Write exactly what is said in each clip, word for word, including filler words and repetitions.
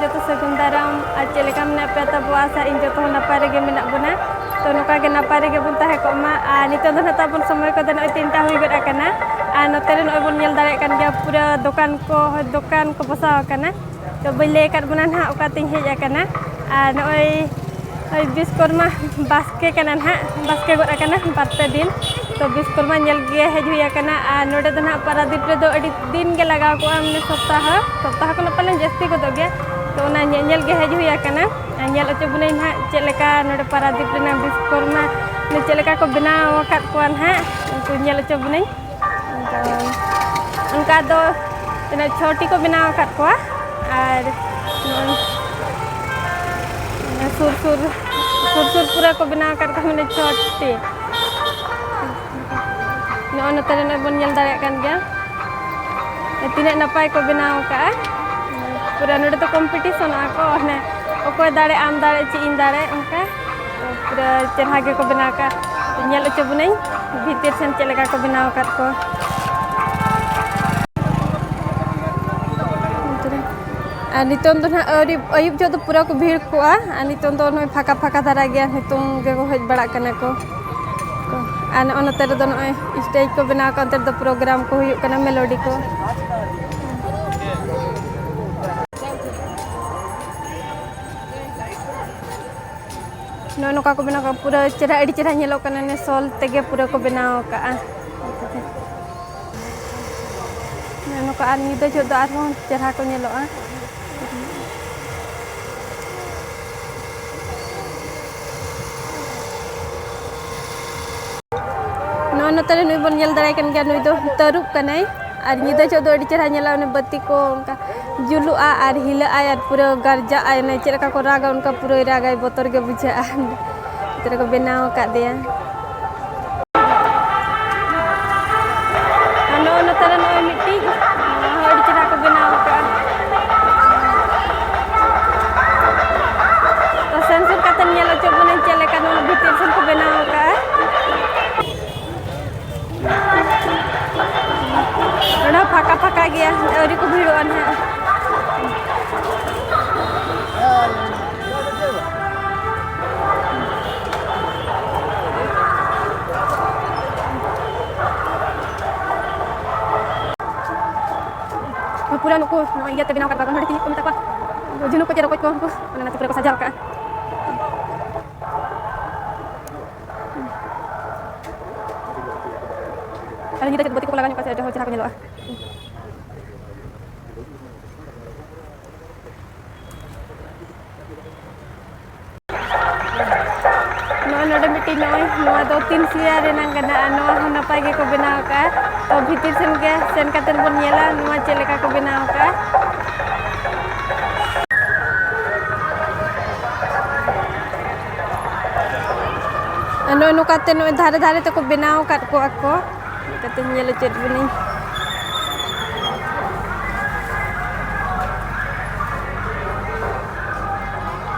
ᱡᱚᱛᱚ ᱥᱟᱹᱜᱩᱱ ᱫᱟᱨᱟᱢ᱾ ᱟᱨ ᱪᱮᱫ ᱞᱮᱠᱟ ᱢᱮᱱᱟᱜ ᱯᱮᱭᱟ? ᱛᱟᱵᱚ ᱟᱥᱟ ᱤᱧ ᱡᱚᱛᱚ ᱦᱚᱲ ᱱᱟᱯᱟᱭ ᱨᱮᱜᱮ ᱢᱮᱱᱟᱜ ᱵᱚᱱᱟ᱾ ᱛᱚ ᱱᱚᱝᱠᱟ ᱜᱮ ᱱᱟᱯᱟᱭ ᱨᱮᱜᱮ ᱵᱚᱱ ᱛᱟᱦᱮᱸ ᱠᱚᱜ ᱢᱟ᱾ ᱟᱨ ᱱᱤᱛᱚᱜ ᱫᱚ ᱱᱟᱦᱟᱜ ᱛᱟᱵᱚᱱ ᱥᱚᱢᱚᱭ ᱠᱚᱫᱚ ᱱᱚᱜᱼᱚᱭ ᱛᱤᱱᱴᱟ ᱦᱩᱭ ᱜᱚᱫ ᱟᱠᱟᱱᱟ᱾ ᱟᱨ ᱱᱚᱛᱮ ᱨᱮ ᱱᱚᱜᱼᱚᱭ ᱵᱚᱱ ᱧᱮᱞ ᱫᱟᱲᱮᱭᱟᱜ ᱠᱟᱱ ᱜᱮᱭᱟ, ᱯᱩᱨᱟᱹ ᱫᱚᱠᱟᱱ ᱠᱚ, ᱫᱚᱠᱟᱱ ᱠᱚ ᱵᱚᱥᱟᱣ ᱟᱠᱟᱱᱟ᱾ ᱛᱚ ᱵᱟᱹᱧ ᱞᱟᱹᱭ ᱟᱠᱟᱫ ᱵᱚᱱᱟ ᱱᱟᱦᱟᱜ ᱚᱠᱟᱛᱤᱧ ᱦᱮᱡ ᱟᱠᱟᱱᱟ᱾ ᱟᱨ ᱱᱚᱜᱼᱚᱭ ᱳᱭ ᱵᱤᱥᱠᱚᱨᱢᱟ ᱵᱟᱥᱠᱮ ᱠᱟᱱᱟ ᱱᱟᱦᱟᱜ, ᱵᱟᱥᱠᱮ ᱜᱚᱫ ᱟᱠᱟᱱᱟ ᱵᱟᱨ ᱯᱮ ᱫᱤᱱ᱾ ᱛᱚ ᱵᱤᱥᱠᱚᱨᱢᱟ ᱧᱮᱞ ᱜᱮ ᱦᱮᱡ ᱦᱩᱭ ᱟᱠᱟᱱᱟ᱾ ᱟᱨ ᱱᱚᱰᱮ ᱫᱚ ᱱᱟᱦᱟᱜ ᱯᱟᱨᱟᱫᱤᱯ ᱨᱮᱫᱚ ᱟᱹᱰᱤ ᱫᱤᱱ ᱜᱮ ᱞᱟᱜᱟᱣ ᱠᱚᱜᱼᱟ, ᱢᱟᱱᱮ ᱥᱚᱯᱛᱟᱦᱚ, ᱥᱚᱯᱛᱟᱦᱚ ᱠᱷᱚᱱᱟᱜ ᱯᱟᱞᱮᱱ ᱡᱟᱹᱥᱛᱤ ᱜᱚᱫᱚᱜ ᱜᱮᱭᱟ᱾ ᱛᱚ ᱚᱱᱟ ᱧᱮᱧᱮᱞ ᱜᱮ ᱦᱮᱡ ᱦᱩᱭ ᱟᱠᱟᱱᱟ᱾ ᱟᱨ ᱧᱮᱞ ᱦᱚᱪᱚ ᱵᱚᱱᱟᱹᱧ ᱱᱟᱦᱟᱜ ᱪᱮᱫ ᱞᱮᱠᱟ ᱱᱚᱰᱮ ᱯᱟᱨᱟᱫᱤᱯ ᱨᱮᱱᱟᱜ ᱵᱤᱥᱠᱚᱨᱢᱟ, ᱢᱟᱱᱮ ᱪᱮᱫ ᱞᱮᱠᱟ ᱠᱚ ᱵᱮᱱᱟᱣ ᱟᱠᱟᱫ ᱠᱚᱣᱟ ᱱᱟᱦᱟᱜ, ᱩᱱᱠᱩ ᱧᱮᱞ ᱦᱚᱪᱚ ᱵᱚᱱᱟᱹᱧ᱾ ᱚᱱᱠᱟ ᱫᱚ ᱛᱤᱱᱟᱹᱜ ᱪᱷᱚᱴᱤ ᱠᱚ ᱵᱮᱱᱟᱣ ᱟᱠᱟᱫ ᱠᱚᱣᱟ᱾ ᱟᱨ ᱱᱚᱜᱼᱚᱭ ᱥᱩᱨ ᱥᱩᱨ, ᱥᱩᱨ ᱥᱩᱨ ᱯᱩᱨᱟᱹ ᱠᱚ ᱵᱮᱱᱟᱣ ᱟᱠᱟᱫ ᱠᱚᱣᱟ, ᱢᱟᱱᱮ ᱪᱷᱚᱴᱤ᱾ ᱱᱚᱜᱼᱚᱭ ᱱᱚᱛᱮ ᱨᱮ ᱱᱚᱜᱼᱚᱭ ᱵᱚᱱ ᱧᱮᱞ ᱫᱟᱲᱮᱭᱟᱜ ᱠᱟᱱ ᱜᱮᱭᱟ, ᱛᱤᱱᱟᱹᱜ ᱱᱟᱯᱟᱭ ᱠᱚ ᱵᱮᱱᱟᱣ ᱟᱠᱟᱫᱼᱟ᱾ ᱯᱩᱨᱟᱹ ᱱᱚᱰᱮ ᱫᱚ ᱠᱚᱢᱯᱤᱴᱤᱥᱚᱱᱚᱜᱼᱟ ᱠᱚ, ᱢᱟᱱᱮ ᱚᱠᱚᱭ ᱫᱟᱲᱮ, ᱟᱢ ᱫᱟᱲᱮ, ᱪᱮᱫ ᱤᱧ ᱫᱟᱲᱮ, ᱚᱱᱠᱟ᱾ ᱛᱚ ᱯᱩᱨᱟᱹ ᱪᱮᱨᱦᱟ ᱜᱮᱠᱚ ᱵᱮᱱᱟᱣ ᱟᱠᱟᱫ᱾ ᱧᱮᱞ ᱦᱚᱪᱚ ᱵᱚᱱᱟᱹᱧ ᱵᱷᱤᱛᱤᱨ ᱥᱮᱱ ᱪᱮᱫ ᱞᱮᱠᱟ ᱠᱚ ᱵᱮᱱᱟᱣ ᱟᱠᱟᱫ ᱠᱚᱣᱟ᱾ ᱟᱨ ᱱᱤᱛᱚᱝ ᱫᱚ ᱱᱟᱦᱟᱜ ᱟᱹᱣᱨᱤ, ᱟᱹᱭᱩᱵ ᱡᱚᱦᱚᱜ ᱫᱚ ᱯᱩᱨᱟᱹ ᱠᱚ ᱵᱷᱤᱲ ᱠᱚᱜᱼᱟ᱾ ᱟᱨ ᱱᱤᱛᱚᱝ ᱫᱚ ᱱᱚᱜᱼᱚᱭ ᱯᱷᱟᱸᱠᱟ ᱯᱷᱟᱸᱠᱟ ᱫᱷᱟᱨᱟ ᱜᱮᱭᱟ, ᱱᱤᱛᱚᱝ ᱜᱮᱠᱚ ᱦᱮᱡ ᱵᱟᱲᱟᱜ ᱠᱟᱱᱟ ᱠᱚ᱾ ᱟᱨ ᱱᱚᱜᱼᱚ ᱱᱚᱛᱮ ᱨᱮᱫᱚ ᱱᱚᱜᱼᱚᱭ ᱥᱴᱮᱡᱽ ᱠᱚ ᱵᱮᱱᱟᱣ ᱟᱠᱟᱫ, ᱚᱱᱛᱮ ᱨᱮᱫᱚ ᱯᱨᱳᱜᱨᱟᱢ ᱠᱚ ᱦᱩᱭᱩᱜ ᱠᱟᱱᱟ, ᱢᱮᱞᱳᱰᱤ ᱠᱚ᱾ ᱱᱚᱜᱼᱚ ᱱᱚᱝᱠᱟ ᱠᱚ ᱵᱮᱱᱟᱣ ᱠᱟᱜᱼᱟ, ᱯᱩᱨᱟᱹ ᱪᱮᱦᱨᱟ, ᱟᱹᱰᱤ ᱪᱮᱦᱨᱟ ᱧᱮᱞᱚᱜ ᱠᱟᱱᱟ᱾ ᱱᱮ ᱥᱚᱞ ᱛᱮᱜᱮ ᱯᱩᱨᱟᱹ ᱠᱚ ᱵᱮᱱᱟᱣ ᱠᱟᱜᱼᱟ᱾ ᱱᱚᱜᱼᱚ ᱱᱚᱝᱠᱟ, ᱟᱨ ᱧᱤᱫᱟᱹ ᱡᱚᱦᱚᱜ ᱫᱚ ᱟᱨᱦᱚᱸ ᱪᱮᱦᱨᱟ ᱠᱚ ᱧᱮᱞᱚᱜᱼᱟ᱾ ᱱᱚᱜᱼᱚ ᱱᱚᱛᱮ ᱨᱮ ᱱᱩᱭ ᱵᱚᱱ ᱧᱮᱞ ᱫᱟᱲᱮᱭᱟᱭ ᱠᱟᱱ ᱜᱮᱭᱟ, ᱱᱩᱭ ᱫᱚ ᱛᱟᱹᱨᱩᱵ ᱠᱟᱱᱟᱭ᱾ ᱟᱨ ᱧᱤᱫᱟᱹ ᱡᱚᱦᱚᱜ ᱫᱚ ᱟᱹᱰᱤ ᱪᱮᱦᱨᱟ ᱧᱮᱞᱚᱜᱼᱟ, ᱚᱱᱮ ᱵᱟᱹᱛᱤ ᱠᱚ ᱚᱱᱠᱟ ᱡᱩᱞᱩᱜᱼᱟ ᱟᱨ ᱦᱤᱞᱟᱹᱜᱼᱟᱭ ᱟᱨ ᱯᱩᱨᱟᱹ ᱜᱟᱨᱡᱟᱜᱼᱟᱭ, ᱚᱱᱮ ᱪᱮᱫ ᱞᱮᱠᱟ ᱠᱚ ᱨᱟᱜᱟ ᱚᱱᱠᱟ ᱯᱩᱨᱟᱹᱭ ᱨᱟᱜᱟᱭ, ᱵᱚᱛᱚᱨ ᱜᱮ ᱵᱩᱡᱷᱟᱹᱜᱼᱟ᱾ ᱱᱚᱛᱮ ᱨᱮᱠᱚ ᱵᱮᱱᱟᱣ ᱟᱠᱟᱫᱮᱭᱟ᱾ ᱟᱨ ᱱᱚᱜᱼᱚ ᱱᱚᱛᱮ ᱨᱮ ᱱᱚᱜᱼᱚᱭ ᱢᱤᱫᱴᱤᱡ, ᱱᱚᱣᱟ ᱦᱚᱸ ᱟᱹᱰᱤ ᱪᱮᱦᱨᱟ ᱠᱚ ᱵᱮᱱᱟᱣ ᱟᱠᱟᱫᱼᱟ᱾ ᱛᱚ ᱥᱮᱱ ᱥᱩᱨ ᱠᱟᱛᱮ ᱧᱮᱞ ᱦᱚᱪᱚ ᱵᱚᱱᱟᱹᱧ ᱪᱮᱫ ᱞᱮᱠᱟ ᱱᱚᱣᱟ ᱵᱷᱤᱛᱤᱨ ᱥᱮᱱ ᱠᱚ ᱵᱮᱱᱟᱣ ᱟᱠᱟᱫᱼᱟ᱾ ᱱᱚᱰᱮ ᱦᱚᱸ ᱯᱷᱟᱸᱠᱟ ᱯᱷᱟᱸᱠᱟ ᱜᱮᱭᱟ, ᱟᱹᱣᱨᱤ ᱠᱚ ᱵᱷᱤᱲᱚᱜᱼᱟ ᱱᱟᱦᱟᱜ᱾ ᱯᱩᱨᱟᱹ ᱱᱩᱠᱩ ᱱᱚᱜᱼᱚᱭ ᱤᱭᱟᱹᱛᱮ ᱵᱮᱱᱟᱣ ᱟᱠᱟᱫ ᱵᱟᱜᱟᱱ ᱵᱟᱹᱲᱤ ᱛᱮ ᱪᱮᱫ ᱠᱚ ᱢᱮᱛᱟ ᱠᱚᱣᱟ, ᱡᱷᱤᱱᱩᱠ ᱠᱚ ᱪᱮ ᱨᱚᱠᱚᱡ ᱠᱚ, ᱩᱱᱠᱩ ᱚᱱᱟ ᱱᱟᱹᱛᱩ ᱠᱚᱨᱮ ᱠᱚ ᱥᱟᱡᱟᱣ ᱠᱟᱜᱼᱟ᱾ ᱟᱨ ᱧᱤᱫᱟᱹ ᱪᱮᱫ ᱵᱟᱹᱛᱤ ᱠᱚᱠᱚ ᱞᱟᱜᱟᱣ ᱧᱚᱜ ᱠᱟᱜᱼᱟ ᱥᱮ, ᱟᱹᱰᱤ ᱦᱚᱸ ᱪᱮᱦᱨᱟ ᱠᱚ ᱧᱮᱞᱚᱜᱼᱟ᱾ ᱱᱚᱜᱼᱚᱭ ᱱᱚᱰᱮ ᱢᱤᱫᱴᱤᱡ, ᱱᱚᱜᱼᱚᱭ ᱱᱚᱣᱟ ᱫᱚ ᱛᱤᱱ ᱥᱤᱭᱟ ᱨᱮᱱᱟᱜ ᱠᱟᱱᱟ, ᱟᱨ ᱱᱚᱣᱟ ᱦᱚᱸ ᱱᱟᱯᱟᱭ ᱜᱮᱠᱚ ᱵᱮᱱᱟᱣ ᱟᱠᱟᱫᱼᱟ᱾ ᱛᱚ ᱵᱷᱤᱛᱤᱨ ᱥᱮᱱ ᱜᱮ ᱥᱮᱱ ᱠᱟᱛᱮᱫ ᱵᱚᱱ ᱧᱮᱞᱟ ᱱᱚᱣᱟ ᱪᱮᱫ ᱞᱮᱠᱟ ᱠᱚ ᱵᱮᱱᱟᱣ ᱟᱠᱟᱫᱼᱟ᱾ ᱟᱨ ᱱᱚᱜᱼᱚᱭ ᱱᱚᱝᱠᱟᱛᱮ ᱱᱚᱜᱼᱚᱭ ᱫᱷᱟᱨᱮ ᱫᱷᱟᱨᱮ ᱛᱮᱠᱚ ᱵᱮᱱᱟᱣ ᱟᱠᱟᱫ ᱠᱚᱣᱟ ᱠᱚ᱾ ᱠᱟᱛᱮᱧ ᱧᱮᱞ ᱦᱚᱪᱚᱭᱮᱫ ᱵᱚᱱᱟᱹᱧ᱾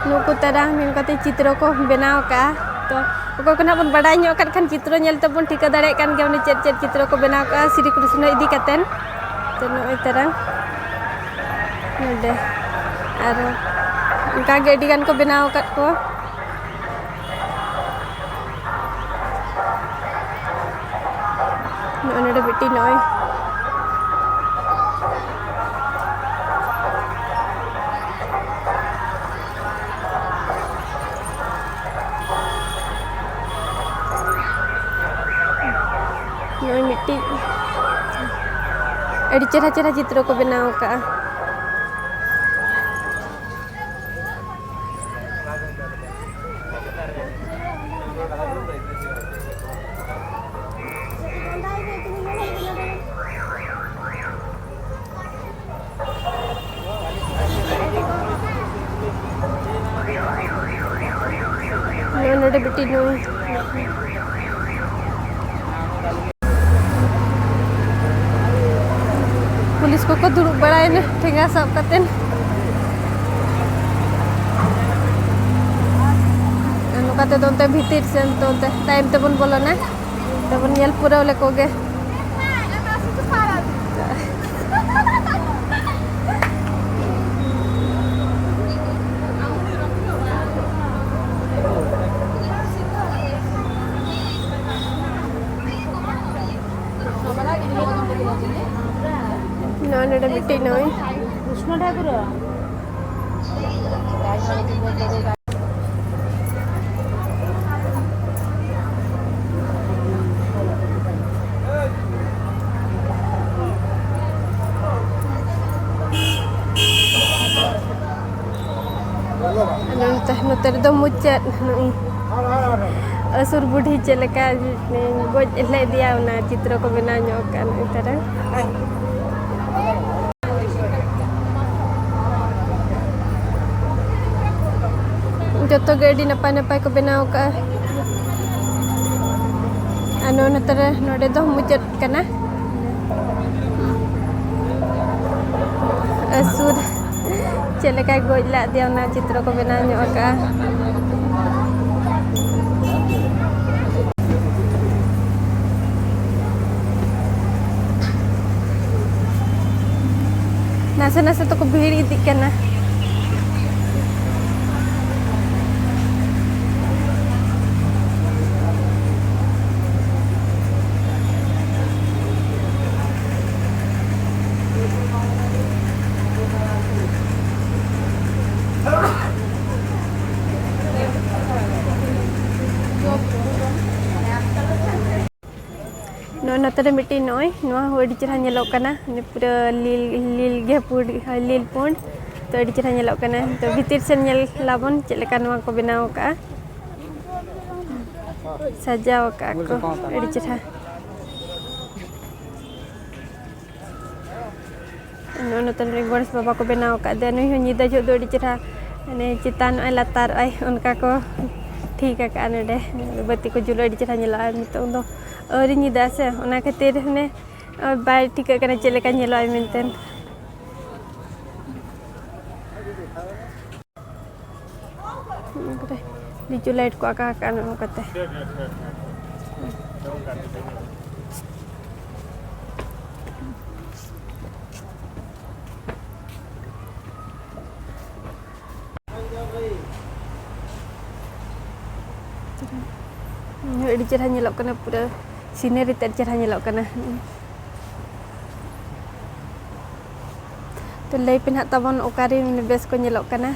ᱱᱩᱠᱩ ᱛᱟᱨᱟᱝ ᱱᱚᱝᱠᱟᱛᱮ ᱪᱤᱛᱨᱚ ᱠᱚ ᱵᱮᱱᱟᱣ ᱟᱠᱟᱫᱼᱟ᱾ ᱛᱚ ᱚᱠᱚᱭ ᱠᱚ ᱱᱟᱦᱟᱜ ᱵᱚᱱ ᱵᱟᱰᱟᱭ ᱧᱚᱜ ᱟᱠᱟᱫ ᱠᱷᱟᱱ, ᱪᱤᱛᱨᱚ ᱧᱮᱞ ᱛᱮᱵᱚᱱ ᱴᱷᱤᱠᱟᱹ ᱫᱟᱲᱮᱭᱟᱜ ᱠᱟᱱ ᱜᱮᱭᱟ ᱩᱱᱤ ᱪᱮᱫ ᱪᱮᱫ ᱪᱤᱛᱨᱚ ᱠᱚ ᱵᱮᱱᱟᱣ ᱟᱠᱟᱫᱼᱟ ᱥᱨᱤ ᱠᱨᱤᱥᱱᱚ ᱤᱫᱤ ᱠᱟᱛᱮᱱ᱾ ᱛᱚ ᱱᱚᱜᱼᱚᱭ ᱛᱟᱨᱟᱝ ᱱᱚᱰᱮ ᱟᱨ ᱚᱱᱠᱟᱜᱮ ᱟᱹᱰᱤ ᱜᱟᱱ ᱠᱚ ᱵᱮᱱᱟᱣ ᱟᱠᱟᱫ ᱠᱚᱣᱟ᱾ ᱱᱚᱜᱼᱚᱭ ᱱᱚᱰᱮ ᱢᱤᱫᱴᱤᱡ ᱱᱚᱜᱼᱚᱭ ᱱᱚᱜᱼᱚᱭ ᱢᱤᱫᱴᱤᱡ ᱟᱹᱰᱤ ᱪᱮᱦᱨᱟ ᱪᱮᱦᱨᱟ ᱪᱤᱛᱨᱚ ᱠᱚ ᱵᱮᱱᱟᱣ ᱟᱠᱟᱫᱼᱟ᱾ ᱱᱚᱜᱼᱚᱭ ᱱᱚᱰᱮ ᱵᱤᱴᱤ ᱱᱩᱭ᱾ ᱯᱩᱞᱤᱥ ᱠᱚᱠᱚ ᱫᱩᱲᱩᱵ ᱵᱟᱲᱟᱭᱮᱱᱟ ᱴᱷᱮᱸᱜᱟ ᱥᱟᱵ ᱠᱟᱛᱮᱱ᱾ ᱟᱨ ᱱᱚᱝᱠᱟ ᱛᱮᱫᱚ ᱚᱱᱛᱮ ᱵᱷᱤᱛᱤᱨ ᱥᱮᱱ ᱛᱚ ᱚᱱᱛᱮ ᱛᱟᱭᱚᱢ ᱛᱮᱵᱚᱱ ᱵᱚᱞᱚᱱᱟ, ᱛᱮᱵᱚᱱ ᱧᱮᱞ ᱯᱩᱨᱟᱹᱣ ᱞᱮᱠᱚ ᱜᱮ᱾ ᱱᱚᱜᱼᱚᱭ ᱱᱚᱰᱮ ᱢᱤᱫᱴᱤᱡ ᱱᱚᱜᱼᱚᱭ ᱠᱨᱤᱥᱱᱚ ᱴᱷᱟᱠᱩᱨ᱾ ᱟᱫᱚ ᱱᱚᱛᱮ, ᱱᱚᱛᱮ ᱨᱮᱫᱚ ᱢᱩᱪᱟᱹᱫ ᱱᱚᱜᱼᱚᱭ ᱟᱹᱥᱩᱨ ᱵᱩᱰᱷᱤ ᱪᱮᱫ ᱞᱮᱠᱟ ᱜᱚᱡ ᱞᱮᱫᱮᱭᱟ, ᱚᱱᱟ ᱪᱤᱛᱨᱚ ᱠᱚ ᱵᱮᱱᱟᱣ ᱧᱚᱜ ᱠᱟᱜᱼᱟ ᱱᱚᱜᱼᱚᱭ ᱛᱟᱨᱟ᱾ ᱡᱚᱛᱚ ᱜᱮ ᱟᱹᱰᱤ ᱱᱟᱯᱟᱭ ᱱᱟᱯᱟᱭ ᱠᱚ ᱵᱮᱱᱟᱣ ᱠᱟᱜᱼᱟ᱾ ᱟᱨ ᱱᱚᱜᱼᱚᱭ ᱱᱚᱛᱮ ᱨᱮ, ᱱᱚᱰᱮ ᱫᱚ ᱢᱩᱪᱟᱹᱫ ᱠᱟᱱᱟ᱾ ᱟᱹᱥᱩᱨ ᱪᱮᱫ ᱞᱮᱠᱟᱭ ᱜᱚᱡ ᱞᱮᱫᱮᱭᱟ, ᱚᱱᱟ ᱪᱤᱛᱨᱚ ᱠᱚ ᱵᱮᱱᱟᱣ ᱧᱚᱜ ᱟᱠᱟᱫᱼᱟ᱾ ᱱᱟᱥᱮ ᱱᱟᱥᱮ ᱛᱮᱠᱚ ᱵᱷᱤᱲ ᱤᱫᱤᱜ ᱠᱟᱱᱟ᱾ ᱱᱚᱜᱼᱚᱭ ᱱᱚᱛᱮ ᱨᱮ ᱢᱤᱫᱴᱤᱡ, ᱱᱚᱜᱼᱚᱭ ᱱᱚᱣᱟ ᱦᱚᱸ ᱟᱹᱰᱤ ᱪᱮᱦᱨᱟ ᱧᱮᱞᱚᱜ ᱠᱟᱱᱟ᱾ ᱢᱟᱱᱮ ᱯᱩᱨᱟᱹ ᱞᱤᱞ, ᱞᱤᱞ ᱜᱮ ᱯᱩᱸᱰ, ᱞᱤᱞ ᱯᱩᱸᱰ᱾ ᱛᱚ, ᱟᱹᱰᱤ ᱪᱮᱦᱨᱟ ᱧᱮᱞᱚᱜ ᱠᱟᱱᱟ᱾ ᱛᱚ, ᱵᱷᱤᱛᱤᱨ ᱥᱮᱱ ᱧᱮᱞ ᱞᱟᱵᱚᱱ, ᱪᱮᱫ ᱞᱮᱠᱟ ᱱᱚᱣᱟ ᱠᱚ ᱵᱮᱱᱟᱣ ᱟᱠᱟᱫᱼᱟ, ᱥᱟᱡᱟᱣ ᱟᱠᱟᱫᱼᱟ ᱠᱚ ᱟᱹᱰᱤ ᱪᱮᱦᱨᱟ᱾ ᱱᱚᱜᱼᱚ ᱱᱚᱛᱮ ᱨᱮ ᱜᱚᱬᱮᱥ ᱵᱟᱵᱟ ᱠᱚ ᱵᱮᱱᱟᱣ ᱟᱠᱟᱫ ᱫᱮᱭᱟ᱾ ᱱᱩᱭ ᱦᱚᱸ ᱧᱤᱫᱟᱹ ᱡᱚᱦᱚᱜ ᱫᱚ ᱟᱹᱰᱤ ᱪᱮᱦᱨᱟ, ᱢᱟᱱᱮ, ᱪᱮᱛᱟᱱᱚᱜᱼᱟᱭ, ᱞᱟᱛᱟᱨᱚᱜᱼᱟᱭ, ᱚᱱᱠᱟ ᱠᱚ ᱴᱷᱤᱠ ᱟᱠᱟᱫᱼᱟ ᱱᱚᱰᱮ᱾ ᱵᱟᱹᱛᱤ ᱠᱚ ᱡᱩᱞ ᱟᱹᱰᱤ ᱪᱮᱦᱨᱟ ᱧᱮᱞᱚᱜᱼᱟ᱾ ᱟᱨ ᱱᱤᱛᱚᱜ ᱫᱚ ᱟᱹᱣᱨᱤ ᱧᱤᱫᱟᱹᱜᱼᱟ ᱥᱮ, ᱚᱱᱟ ᱠᱷᱟᱹᱛᱤᱨ, ᱢᱟᱱᱮ, ᱵᱟᱭ ᱴᱷᱤᱠᱟᱹᱜ ᱠᱟᱱᱟ ᱪᱮᱫ ᱞᱮᱠᱟ ᱧᱮᱞᱚᱜᱼᱟᱭ ᱢᱮᱱᱛᱮ᱾ ᱱᱚᱝᱠᱟᱛᱮ ᱞᱤᱪᱩ ᱞᱟᱭᱤᱴ ᱠᱚ ᱟᱠᱟ ᱟᱠᱟᱫᱼᱟ ᱱᱚᱝᱠᱟᱛᱮ᱾ ᱟᱹᱰᱤ ᱪᱮᱦᱨᱟ ᱧᱮᱞᱚᱜ ᱠᱟᱱᱟ, ᱯᱩᱨᱟᱹ ᱥᱤᱱᱟᱨᱤ ᱛᱮᱫ ᱪᱮᱦᱨᱟ ᱧᱮᱞᱚᱜ ᱠᱟᱱᱟ᱾ ᱞᱟᱹᱭ ᱯᱮ ᱱᱟᱦᱟᱜ ᱛᱟᱵᱚᱱ ᱚᱠᱟᱨᱮ ᱢᱟᱱᱮ ᱵᱮᱥ ᱠᱚ ᱧᱮᱞᱚᱜ ᱠᱟᱱᱟ᱾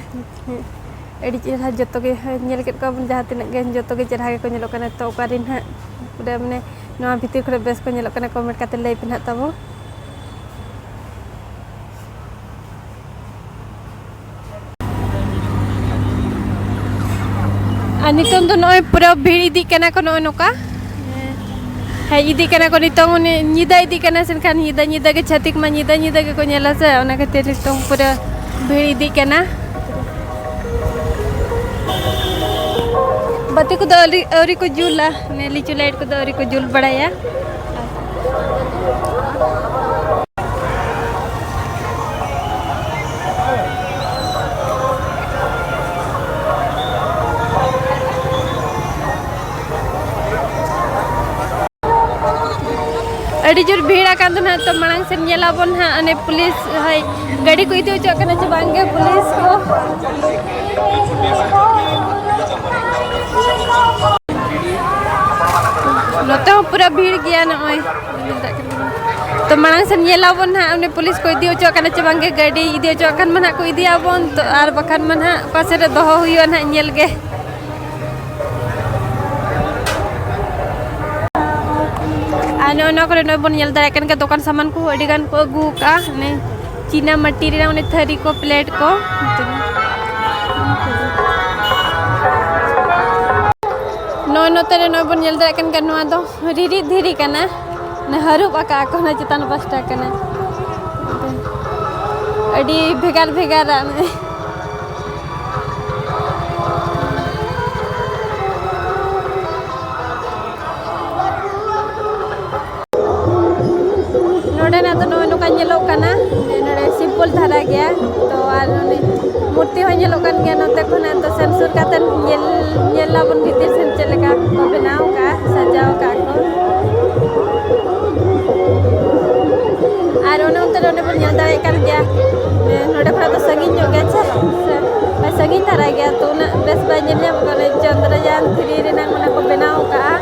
ᱟᱹᱰᱤ ᱪᱮᱦᱨᱟ ᱡᱚᱛᱚ ᱜᱮ ᱧᱮᱞ ᱠᱮᱫ ᱠᱚᱣᱟ ᱵᱚᱱ, ᱡᱟᱦᱟᱸ ᱛᱤᱱᱟᱹᱜ ᱜᱮ ᱡᱚᱛᱚ ᱜᱮ ᱪᱮᱦᱨᱟ ᱜᱮᱠᱚ ᱧᱮᱞᱚᱜ ᱠᱟᱱᱟ᱾ ᱛᱚ ᱚᱠᱟᱨᱮ ᱱᱟᱦᱟᱜ ᱯᱩᱨᱟᱹ ᱢᱟᱱᱮ ᱱᱚᱣᱟ ᱵᱷᱤᱛᱤᱨ ᱠᱚᱨᱮ ᱵᱮᱥ ᱠᱚ ᱧᱮᱞᱚᱜ ᱠᱟᱱᱟ, ᱠᱚᱢᱮᱱᱴ ᱠᱟᱛᱮ ᱞᱟᱹᱭ ᱯᱮ ᱱᱟᱦᱟᱜ ᱛᱟᱵᱚ᱾ ᱟᱨ ᱱᱤᱛᱚᱝ ᱫᱚ ᱱᱚᱜᱼᱚᱭ ᱯᱩᱨᱟᱹ ᱵᱷᱤᱲ ᱤᱫᱤᱜ ᱠᱟᱱᱟ ᱠᱚ ᱱᱚᱜᱼᱚᱭ ᱱᱚᱝᱠᱟ᱾ ᱦᱮᱡ ᱤᱫᱤᱜ ᱠᱟᱱᱟ ᱠᱚ ᱱᱤᱛᱚᱝ, ᱩᱱᱤ ᱧᱤᱫᱟᱹ ᱤᱫᱤᱜ ᱠᱟᱱᱟ, ᱥᱮ ᱮᱱᱠᱷᱟᱱ ᱧᱤᱫᱟᱹ ᱧᱤᱫᱟᱹ ᱜᱮ ᱪᱷᱟᱹᱛᱤᱠ ᱢᱟ ᱧᱤᱫᱟᱹ ᱧᱤᱫᱟᱹ ᱜᱮᱠᱚ ᱧᱮᱞᱟ ᱥᱮ, ᱚᱱᱟ ᱠᱷᱟᱹᱛᱤᱨ ᱱᱤᱛᱚᱝ ᱯᱩᱨᱟᱹ ᱵᱷᱤᱲ ᱤᱫᱤᱜ ᱠᱟᱱᱟ᱾ ᱵᱟᱹᱛᱤ ᱠᱚᱫᱚ ᱟᱹᱣᱨᱤ, ᱟᱹᱣᱨᱤ ᱠᱚ ᱡᱩᱞᱟ, ᱚᱱᱮ ᱞᱤᱪᱩ ᱞᱟᱭᱤᱴ ᱠᱚᱫᱚ ᱟᱹᱣᱨᱤ ᱠᱚ ᱡᱩᱞ ᱵᱟᱲᱟᱭᱟ᱾ ᱟᱹᱰᱤ ᱡᱳᱨ ᱵᱷᱤᱲ ᱟᱠᱟᱱ ᱫᱚ ᱱᱟᱦᱟᱜ᱾ ᱛᱚ ᱢᱟᱲᱟᱝ ᱥᱮᱫ ᱧᱮᱞᱟᱵᱚᱱ ᱱᱟᱦᱟᱜ, ᱚᱱᱮ ᱯᱩᱞᱤᱥ ᱦᱳᱭ ᱜᱟᱹᱰᱤ ᱠᱚ ᱤᱫᱤ ᱦᱚᱪᱚᱣᱟᱜ ᱠᱟᱱᱟ ᱪᱮ ᱵᱟᱝ ᱜᱮ ᱯᱩᱞᱤᱥ ᱠᱚ᱾ ᱱᱚᱛᱮ ᱦᱚᱸ ᱯᱩᱨᱟᱹ ᱵᱷᱤᱲ ᱜᱮᱭᱟ ᱱᱚᱜᱼᱚᱭ᱾ ᱛᱚ ᱢᱟᱲᱟᱝ ᱥᱮᱫ ᱧᱮᱞᱟᱵᱚᱱ ᱱᱟᱦᱟᱜ, ᱩᱱᱤ ᱯᱩᱞᱤᱥ ᱠᱚ ᱤᱫᱤ ᱦᱚᱪᱚᱣᱟᱜ ᱠᱟᱱᱟ ᱪᱮ ᱵᱟᱝ ᱜᱮ, ᱜᱟᱹᱰᱤ ᱤᱫᱤ ᱦᱚᱪᱚᱣᱟᱜ ᱠᱷᱟᱱ ᱢᱟ ᱱᱟᱦᱟᱜ ᱠᱚ ᱤᱫᱤᱭᱟᱵᱚᱱ, ᱛᱚ ᱟᱨ ᱵᱟᱠᱷᱟᱱ ᱢᱟ ᱱᱟᱦᱟᱜ ᱚᱠᱟ ᱥᱮᱫ ᱨᱮ ᱫᱚᱦᱚ ᱦᱩᱭᱩᱜᱼᱟ ᱱᱟᱦᱟᱜ ᱧᱮᱞ ᱜᱮ᱾ ᱟᱨ ᱱᱚᱜᱼᱚ ᱱᱚᱣᱟ ᱠᱚᱨᱮ ᱱᱚᱜᱼᱚᱭ ᱵᱚᱱ ᱧᱮᱞ ᱫᱟᱲᱮᱭᱟᱜ ᱠᱟᱱ ᱜᱮᱭᱟ, ᱫᱚᱠᱟᱱ ᱥᱟᱢᱟᱱ ᱠᱚ ᱟᱹᱰᱤ ᱜᱟᱱ ᱠᱚ ᱟᱹᱜᱩ ᱟᱠᱟᱫᱼᱟ᱾ ᱚᱱᱮ ᱪᱤᱱᱟ ᱢᱟᱹᱴᱤ ᱨᱮᱱᱟᱜ ᱚᱱᱮ ᱛᱷᱟᱹᱨᱤ ᱠᱚ, ᱯᱞᱮᱴ ᱠᱚ᱾ ᱱᱚᱜᱼᱚᱭ ᱱᱚᱛᱮ ᱨᱮ ᱱᱚᱜᱼᱚᱭ ᱵᱚᱱ ᱧᱮᱞ ᱫᱟᱲᱮᱭᱟᱜ ᱠᱟᱱ ᱜᱮᱭᱟ, ᱱᱚᱣᱟ ᱫᱚ ᱨᱤᱨᱤᱫ ᱫᱷᱤᱨᱤ ᱠᱟᱱᱟ, ᱚᱱᱮ ᱦᱟᱹᱨᱩᱵ ᱟᱠᱟᱫ ᱠᱚ ᱚᱱᱟ ᱪᱮᱛᱟᱱ ᱯᱟᱥᱴᱟ ᱠᱟᱱᱟ᱾ ᱟᱹᱰᱤ ᱵᱷᱮᱜᱟᱨ ᱵᱷᱮᱜᱟᱨᱟᱜ᱾ ᱱᱚᱰᱮᱱᱟᱜ ᱫᱚ ᱱᱚᱜᱼᱚᱭ ᱱᱚᱝᱠᱟ ᱧᱮᱞᱚᱜ ᱠᱟᱱᱟ, ᱡᱮ ᱱᱚᱰᱮ ᱥᱤᱢᱯᱚᱞ ᱫᱷᱟᱨᱟ ᱜᱮᱭᱟ᱾ ᱛᱚ ᱟᱨ ᱩᱱᱤ ᱢᱩᱨᱛᱤ ᱦᱚᱸ ᱧᱮᱞᱚᱜ ᱠᱟᱱ ᱜᱮᱭᱟ᱾ ᱱᱚᱛᱮ ᱠᱷᱚᱱᱟᱜ ᱫᱚ ᱥᱮᱱ ᱥᱩᱨ ᱠᱟᱛᱮ ᱧᱮᱞ, ᱧᱮᱞ ᱟᱵᱚᱱ ᱵᱷᱤᱛᱤᱨ ᱥᱮᱱ ᱪᱮᱫ ᱞᱮᱠᱟ ᱠᱚ ᱵᱮᱱᱟᱣ ᱟᱠᱟᱫᱼᱟ, ᱥᱟᱡᱟᱣ ᱟᱠᱟᱫ ᱠᱚ᱾ ᱟᱨ ᱚᱱᱮ ᱚᱱᱛᱮ ᱨᱮ ᱚᱱᱮ ᱵᱚᱱ ᱧᱮᱞ ᱫᱟᱲᱮᱭᱟᱜ ᱠᱟᱱ ᱜᱮᱭᱟ, ᱱᱚᱰᱮ ᱠᱷᱚᱱᱟᱜ ᱫᱚ ᱥᱟᱺᱜᱤᱧ ᱧᱚᱜ ᱜᱮᱭᱟ ᱥᱮ, ᱥᱟᱺᱜᱤᱧ ᱫᱷᱟᱨᱟ ᱜᱮᱭᱟ, ᱛᱚ ᱩᱱᱟᱹᱜ ᱵᱮᱥ ᱵᱟᱭ ᱧᱮᱞ ᱧᱟᱢᱚᱜ ᱠᱟᱱᱟ᱾ ᱪᱚᱱᱫᱨᱚᱭᱟᱱ ᱛᱷᱨᱤ ᱨᱮᱱᱟᱜ ᱚᱱᱟ ᱠᱚ ᱵᱮᱱᱟᱣ ᱟᱠᱟᱫᱼᱟ᱾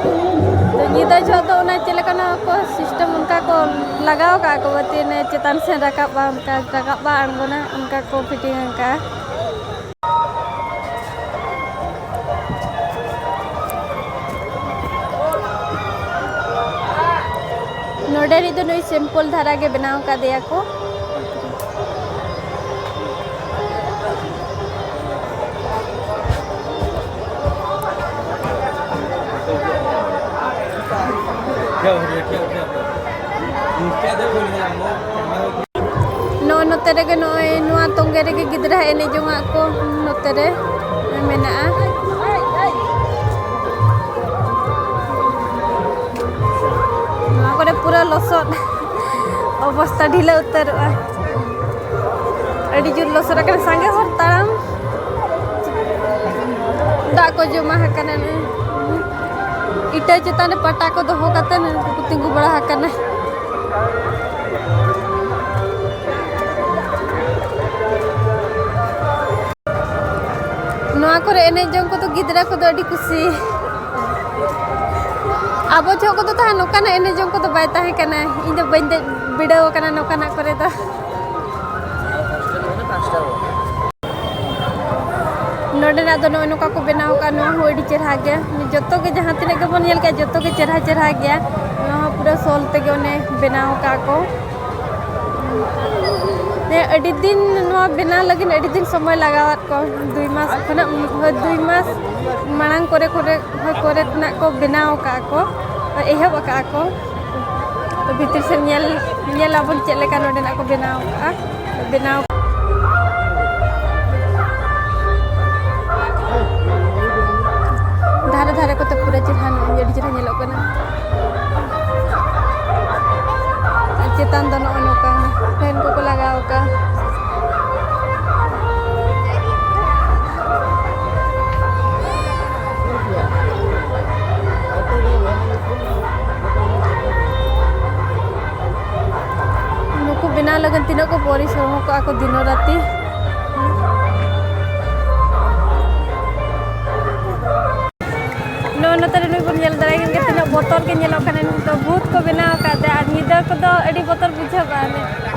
ᱛᱚ ᱧᱤᱫᱟᱹ ᱡᱚᱦᱚᱜ ᱫᱚ ᱚᱱᱟ ᱪᱮᱫ ᱞᱮᱠᱟᱱᱟᱜ ᱠᱚ ᱥᱤᱥᱴᱮᱢ ᱚᱱᱠᱟ ᱠᱚ ᱞᱟᱜᱟᱣ ᱠᱟᱜᱼᱟ ᱠᱚ ᱵᱟᱹᱛᱤ, ᱚᱱᱮ ᱪᱮᱛᱟᱱ ᱥᱮᱱ ᱨᱟᱠᱟᱵᱼᱟ, ᱚᱱᱠᱟ ᱨᱟᱠᱟᱵᱼᱟ, ᱟᱬᱜᱚᱱᱟ, ᱚᱱᱠᱟ ᱠᱚ ᱯᱷᱤᱴᱤᱝ ᱟᱠᱟᱜᱼᱟ᱾ ᱱᱚᱰᱮ ᱨᱮᱫᱚ ᱱᱩᱭ simple ᱫᱷᱟᱨᱟ ᱜᱮ ᱵᱮᱱᱟᱣ ᱠᱟᱫᱮᱭᱟ ᱠᱚ᱾ ᱱᱚᱜᱼᱚ ᱱᱚᱛᱮ ᱨᱮᱜᱮ, ᱱᱚᱜᱼᱚᱭ ᱱᱚᱣᱟ ᱛᱚᱸᱜᱮ ᱨᱮᱜᱮ ᱜᱤᱫᱽᱨᱟᱹ ᱮᱱᱮᱡ ᱡᱚᱝᱟᱜ ᱠᱚ ᱱᱚᱛᱮ ᱨᱮ ᱢᱮᱱᱟᱜᱼᱟ᱾ ᱱᱚᱣᱟ ᱠᱚᱨᱮ ᱯᱩᱨᱟᱹ ᱞᱚᱥᱚᱫ, ᱚᱵᱚᱥᱛᱟ ᱰᱷᱤᱞᱟᱹ ᱩᱛᱟᱹᱨᱚᱜᱼᱟ᱾ ᱟᱹᱰᱤ ᱡᱳᱨ ᱞᱚᱥᱚᱫ ᱟᱠᱟᱱᱟ, ᱥᱟᱸᱜᱮ ᱦᱚᱲ ᱛᱟᱲᱟᱢ ᱫᱟᱜ ᱠᱚ ᱡᱚᱢᱟ ᱟᱠᱟᱱᱟ᱾ ᱤᱴᱟᱹ ᱪᱮᱛᱟᱱ ᱨᱮ ᱯᱟᱴᱟ ᱠᱚ ᱫᱚᱦᱚ ᱠᱟᱛᱮ ᱱᱩᱠᱩ ᱠᱚ ᱛᱤᱸᱜᱩ ᱵᱟᱲᱟ ᱟᱠᱟᱱᱟ᱾ ᱱᱚᱣᱟ ᱠᱚᱨᱮ ᱮᱱᱮᱡ ᱡᱚᱝ ᱠᱚᱫᱚ ᱜᱤᱫᱽᱨᱟᱹ ᱠᱚᱫᱚ ᱟᱹᱰᱤ ᱠᱩᱥᱤ᱾ ᱟᱵᱚ ᱡᱚᱦᱚᱜ ᱠᱚᱫᱚ ᱛᱟᱦᱮᱸ ᱱᱚᱝᱠᱟᱱᱟᱜ ᱮᱱᱮᱡ ᱡᱚᱝ ᱠᱚᱫᱚ ᱵᱟᱭ ᱛᱟᱦᱮᱸ ᱠᱟᱱᱟ᱾ ᱤᱧ ᱫᱚ ᱵᱟᱹᱧ ᱫᱮᱡ ᱵᱤᱰᱟᱹᱣ ᱟᱠᱟᱱᱟ ᱱᱚᱝᱠᱟᱱᱟᱜ ᱠᱚᱨᱮ ᱫᱚ᱾ ᱱᱚᱰᱮᱱᱟᱜ ᱫᱚ ᱱᱚᱜᱼᱚᱭ ᱱᱚᱝᱠᱟ ᱠᱚ ᱵᱮᱱᱟᱣ ᱟᱠᱟᱫᱼᱟ᱾ ᱱᱚᱣᱟ ᱦᱚᱸ ᱟᱹᱰᱤ ᱪᱮᱨᱦᱟ ᱜᱮᱭᱟ᱾ ᱡᱚᱛᱚ ᱜᱮ ᱡᱟᱦᱟᱸ ᱛᱤᱱᱟᱹᱜ ᱜᱮᱵᱚᱱ ᱧᱮᱞ ᱠᱮᱜᱼᱟ, ᱡᱚᱛᱚ ᱜᱮ ᱪᱮᱨᱦᱟ ᱪᱮᱨᱦᱟ ᱜᱮᱭᱟ᱾ ᱱᱚᱣᱟ ᱦᱚᱸ ᱯᱩᱨᱟᱹ ᱥᱚᱞ ᱛᱮᱜᱮ ᱚᱱᱮ ᱵᱮᱱᱟᱣ ᱟᱠᱟᱫ ᱠᱚ᱾ ᱦᱮᱸ, ᱟᱹᱰᱤ ᱫᱤᱱ ᱱᱚᱣᱟ ᱵᱮᱱᱟᱣ ᱞᱟᱹᱜᱤᱫ ᱟᱹᱰᱤ ᱫᱤᱱ ᱥᱚᱢᱚᱭ ᱞᱟᱜᱟᱣᱟᱫ ᱠᱚ᱾ ᱫᱩᱭ ᱢᱟᱥ ᱠᱷᱚᱱᱟᱜ, ᱦᱳᱭ, ᱫᱩᱭ ᱢᱟᱥ ᱢᱟᱲᱟᱝ ᱠᱚᱨᱮ, ᱠᱚᱨᱮ, ᱦᱳᱭ, ᱠᱚᱨᱮ ᱠᱷᱚᱱᱟᱜ ᱠᱚ ᱵᱮᱱᱟᱣ ᱟᱠᱟᱫ ᱠᱚ, ᱮᱦᱚᱵ ᱟᱠᱟᱫ ᱠᱚ᱾ ᱛᱚ ᱵᱷᱤᱛᱤᱨ ᱥᱮᱫ ᱧᱮᱞ, ᱧᱮᱞ ᱟᱵᱚᱱ ᱪᱮᱫ ᱞᱮᱠᱟ ᱱᱚᱰᱮᱱᱟᱜ ᱠᱚ ᱵᱮᱱᱟᱣ ᱠᱟᱜᱼᱟ᱾ ᱵᱮᱱᱟᱣ ᱫᱷᱟᱨᱮ ᱫᱷᱟᱨᱮ ᱠᱚᱛᱮ ᱯᱩᱨᱟᱹ ᱪᱮᱦᱨᱟ ᱧᱚᱜ, ᱟᱹᱰᱤ ᱪᱮᱦᱨᱟ ᱧᱮᱞᱚᱜ ᱠᱟᱱᱟ᱾ ᱟᱨ ᱪᱮᱛᱟᱱ ᱫᱚ ᱱᱚᱜᱼᱚ ᱱᱚᱝᱠᱟ ᱯᱷᱮᱱ ᱠᱚᱠᱚ ᱞᱟᱜᱟᱣ ᱠᱟᱜᱼᱟ᱾ ᱱᱩᱠᱩ ᱵᱮᱱᱟᱣ ᱞᱟᱹᱜᱤᱫ ᱛᱤᱱᱟᱹᱜ ᱠᱚ ᱯᱚᱨᱤᱥᱨᱚᱢ ᱠᱚᱜᱼᱟ ᱠᱚ ᱫᱤᱱᱚ ᱨᱟᱛᱤ᱾ ᱱᱚᱜᱼᱚ ᱱᱚᱛᱮ ᱨᱮ ᱱᱩᱭ ᱵᱚᱱ ᱧᱮᱞ ᱫᱟᱲᱮᱭᱟᱭ ᱠᱟᱱ ᱜᱮᱭᱟ, ᱛᱤᱱᱟᱹᱜ ᱵᱚᱛᱚᱨ ᱜᱮ ᱧᱮᱞᱚᱜ ᱠᱟᱱᱟ᱾ ᱱᱤᱛᱚᱜ ᱵᱷᱩᱛ ᱠᱚ ᱵᱮᱱᱟᱣ ᱟᱠᱟᱫ ᱛᱮ, ᱟᱨ ᱧᱤᱫᱟᱹ ᱠᱚᱫᱚ ᱟᱹᱰᱤ ᱵᱚᱛᱚᱨ ᱵᱩᱡᱷᱟᱹᱜᱼᱟ᱾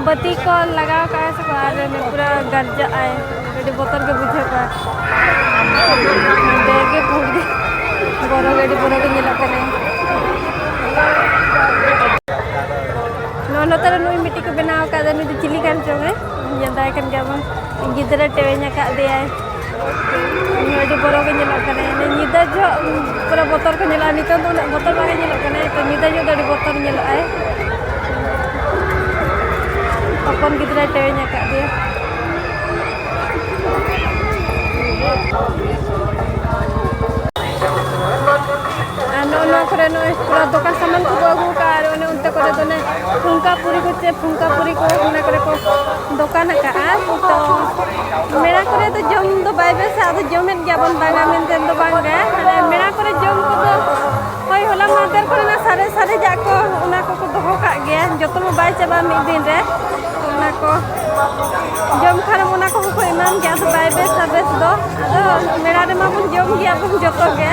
ᱵᱟᱹᱛᱤ ᱠᱚ ᱞᱟᱜᱟᱣ ᱠᱟᱜᱼᱟ ᱥᱮ ᱠᱚ, ᱟᱨ ᱯᱩᱨᱟᱹ ᱜᱟᱨᱡᱟᱜ ᱟᱭ, ᱟᱹᱰᱤ ᱵᱚᱛᱚᱨ ᱜᱮ ᱵᱩᱡᱷᱟᱹᱜᱼᱟ᱾ ᱦᱮᱸᱫᱮ ᱜᱮ ᱯᱩᱸᱰ ᱜᱮ, ᱵᱚᱨᱚ ᱜᱮ, ᱟᱹᱰᱤ ᱵᱚᱨᱚ ᱜᱮ ᱧᱮᱞᱚᱜ ᱠᱟᱱᱟ᱾ ᱱᱚᱣᱟ ᱱᱚᱛᱮ ᱨᱮ ᱱᱩᱭ ᱢᱤᱫᱴᱤᱡ ᱠᱚ ᱵᱮᱱᱟᱣ ᱟᱠᱟᱫᱟ, ᱱᱩᱭ ᱫᱚ ᱪᱤᱞᱤ ᱠᱟᱱ ᱪᱚᱝ ᱮ? ᱧᱮᱞ ᱫᱟᱭ ᱠᱟᱱ ᱜᱮᱭᱟ ᱵᱚᱱ, ᱜᱤᱫᱽᱨᱟᱹ ᱴᱮᱣᱮᱧ ᱟᱠᱟᱫ ᱫᱮᱭᱟᱭ᱾ ᱩᱱᱤ ᱦᱚᱸ ᱟᱹᱰᱤ ᱵᱚᱨᱚ ᱜᱮ ᱧᱮᱞᱚᱜ ᱠᱟᱱᱟᱭ᱾ ᱧᱤᱫᱟᱹ ᱡᱚᱦᱚᱜ ᱯᱩᱨᱟᱹ ᱵᱚᱛᱚᱨ ᱠᱚ ᱧᱮᱞᱚᱜᱼᱟ, ᱱᱤᱛᱚᱝ ᱫᱚ ᱩᱱᱟᱹᱜ ᱵᱚᱛᱚᱨ ᱵᱟᱝ ᱧᱮᱞᱚᱜ ᱠᱟᱱᱟᱭ, ᱛᱚ ᱧᱤᱫᱟᱹ ᱡᱚᱦᱚᱜ ᱫᱚ ᱟᱹᱰᱤ ᱵᱚᱛᱚᱨ ᱧᱮᱞᱚᱜᱼᱟᱭ᱾ ᱦᱚᱯᱚᱱ ᱜᱤᱫᱽᱨᱟᱹᱭ ᱴᱮᱣᱮᱧ ᱟᱠᱟᱫ ᱫᱮᱭᱟ᱾ ᱟᱨ ᱱᱚᱜᱼᱚ ᱱᱚᱣᱟ ᱠᱚᱨᱮ ᱱᱚᱜᱼᱚᱭ ᱛᱷᱚᱲᱟ ᱫᱚᱠᱟᱱ ᱥᱟᱢᱟᱱ ᱠᱚᱠᱚ ᱟᱹᱜᱩ ᱠᱟᱜᱼᱟ, ᱟᱨ ᱚᱱᱮ ᱚᱱᱛᱮ ᱠᱚᱨᱮ ᱫᱚ ᱚᱱᱮ ᱯᱷᱩᱝᱠᱟ ᱯᱩᱨᱤ ᱠᱚ, ᱪᱮᱫ ᱯᱷᱩᱝᱠᱟ ᱯᱩᱨᱤ ᱠᱚ, ᱚᱱᱟ ᱠᱚᱨᱮ ᱠᱚ ᱫᱚᱠᱟᱱ ᱟᱠᱟᱜᱼᱟ᱾ ᱛᱚ ᱢᱮᱞᱟ ᱠᱚᱨᱮ ᱫᱚ ᱡᱚᱢ ᱫᱚ ᱵᱟᱭ ᱵᱮᱥᱟ, ᱟᱫᱚ ᱡᱚᱢᱮᱫ ᱜᱮᱭᱟ ᱵᱚᱱ, ᱵᱟᱝᱟ ᱢᱮᱱᱛᱮ ᱫᱚ ᱵᱟᱝ ᱜᱮ᱾ ᱢᱟᱱᱮ ᱢᱮᱞᱟ ᱠᱚᱨᱮ ᱡᱚᱢ ᱠᱚᱫᱚ, ᱦᱳᱭ, ᱦᱚᱞᱟ ᱢᱟᱦᱫᱮᱨ ᱠᱚᱨᱮᱱᱟᱜ ᱥᱟᱨᱮᱡ ᱥᱟᱨᱮᱡᱟᱜ ᱠᱚ, ᱚᱱᱟ ᱠᱚᱠᱚ ᱫᱚᱦᱚ ᱠᱟᱜ ᱜᱮᱭᱟ, ᱡᱚᱛᱚ ᱢᱟ ᱵᱟᱭ ᱪᱟᱵᱟᱜᱼᱟ ᱢᱤᱫ ᱫᱤᱱ ᱨᱮ᱾ ᱚᱱᱟ ᱠᱚ ᱡᱚᱢ ᱠᱷᱟᱱ ᱚᱱᱟ ᱠᱚᱦᱚᱸ ᱠᱚ ᱮᱢᱟᱢ ᱜᱮᱭᱟ, ᱟᱫᱚ ᱵᱟᱭ ᱵᱮᱥᱟ ᱵᱮᱥ ᱫᱚ᱾ ᱟᱫᱚ ᱢᱮᱞᱟ ᱨᱮᱢᱟ ᱵᱚᱱ ᱡᱚᱢ ᱜᱮᱭᱟ ᱵᱚᱱ ᱡᱚᱛᱚ ᱜᱮ᱾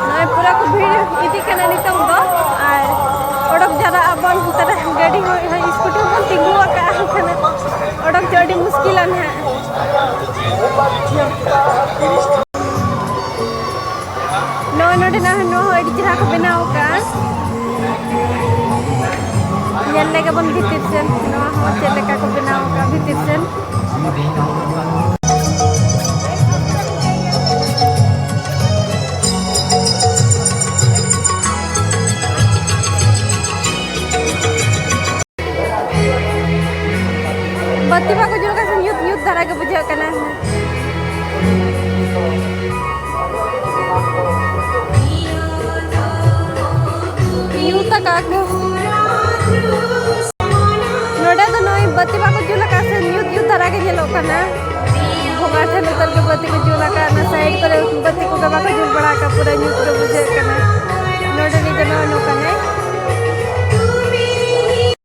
ᱱᱚᱜᱼᱚᱭ ᱯᱩᱨᱟᱹ ᱠᱚ ᱵᱷᱤᱲ ᱤᱫᱤᱜ ᱠᱟᱱᱟ ᱱᱤᱛᱚᱝ ᱫᱚ, ᱟᱨ ᱚᱰᱚᱠ ᱡᱟᱣᱨᱟᱜ ᱟᱵᱚᱱ, ᱱᱚᱛᱮ ᱨᱮ ᱜᱟᱹᱰᱤ ᱦᱚᱸ, ᱦᱚᱸ ᱥᱠᱩᱴᱤ ᱦᱚᱸᱵᱚᱱ ᱛᱤᱸᱜᱩ ᱟᱠᱟᱫᱼᱟ, ᱮᱱᱠᱷᱟᱱ ᱚᱰᱚᱠ ᱪᱚ ᱟᱹᱰᱤ ᱢᱩᱥᱠᱤᱞᱟ ᱱᱟᱦᱟᱜ᱾ ᱱᱚᱜᱼᱚᱭ ᱱᱚᱰᱮᱱᱟᱜ ᱦᱚᱸ, ᱱᱚᱣᱟ ᱦᱚᱸ ᱟᱹᱰᱤ ᱪᱮᱦᱨᱟ ᱠᱚ ᱵᱮᱱᱟᱣ ᱟᱠᱟᱫᱼᱟ᱾ ᱧᱮᱞ ᱞᱮᱜᱮ ᱵᱚᱱ ᱵᱷᱤᱛᱤᱨ ᱥᱮᱱ, ᱱᱚᱣᱟ ᱦᱚᱸ ᱪᱮᱫ ᱞᱮᱠᱟ ᱠᱚ ᱵᱮᱱᱟᱣ ᱟᱠᱟᱫᱼᱟ ᱵᱷᱤᱛᱤᱨ ᱥᱮᱱ᱾ ᱵᱟᱹᱛᱤ ᱵᱟᱠᱚ ᱡᱩᱞ ᱠᱟᱜ ᱥᱮ ᱧᱩᱛ ᱧᱩᱛ ᱫᱷᱟᱨᱟ ᱜᱮ ᱵᱩᱡᱷᱟᱹᱜ ᱠᱟᱱᱟ᱾ ᱧᱩᱛ ᱟᱠᱟᱜ ᱠᱚ᱾ ᱱᱚᱰᱮ ᱫᱚ ᱱᱚᱜᱼᱚᱭ ᱵᱟᱹᱛᱤ ᱵᱟᱠᱚ ᱡᱩᱞ ᱟᱠᱟᱫ ᱥᱮ ᱧᱩᱛ ᱧᱩᱛ ᱫᱷᱟᱨᱟ ᱜᱮ ᱧᱮᱞᱚᱜ ᱠᱟᱱᱟ᱾ ᱵᱚᱸᱜᱟ ᱴᱷᱮᱱ ᱩᱛᱟᱹᱨ ᱜᱮ ᱵᱟᱹᱛᱤ ᱠᱚ ᱡᱩᱞ ᱟᱠᱟᱫ, ᱚᱱᱟ ᱥᱟᱭᱤᱰ ᱠᱚᱨᱮ ᱵᱟᱹᱛᱤ ᱠᱚᱜᱮ ᱵᱟᱠᱚ ᱡᱩᱞ ᱵᱟᱲᱟ ᱟᱠᱟᱫ, ᱯᱩᱨᱟᱹ ᱧᱩᱛ ᱜᱮ ᱵᱩᱡᱷᱟᱹᱜ ᱠᱟᱱᱟ᱾ ᱱᱚᱰᱮ ᱱᱤᱡ ᱫᱚ ᱱᱚᱜᱼᱚᱭ ᱱᱚᱝᱠᱟᱱᱟᱭ᱾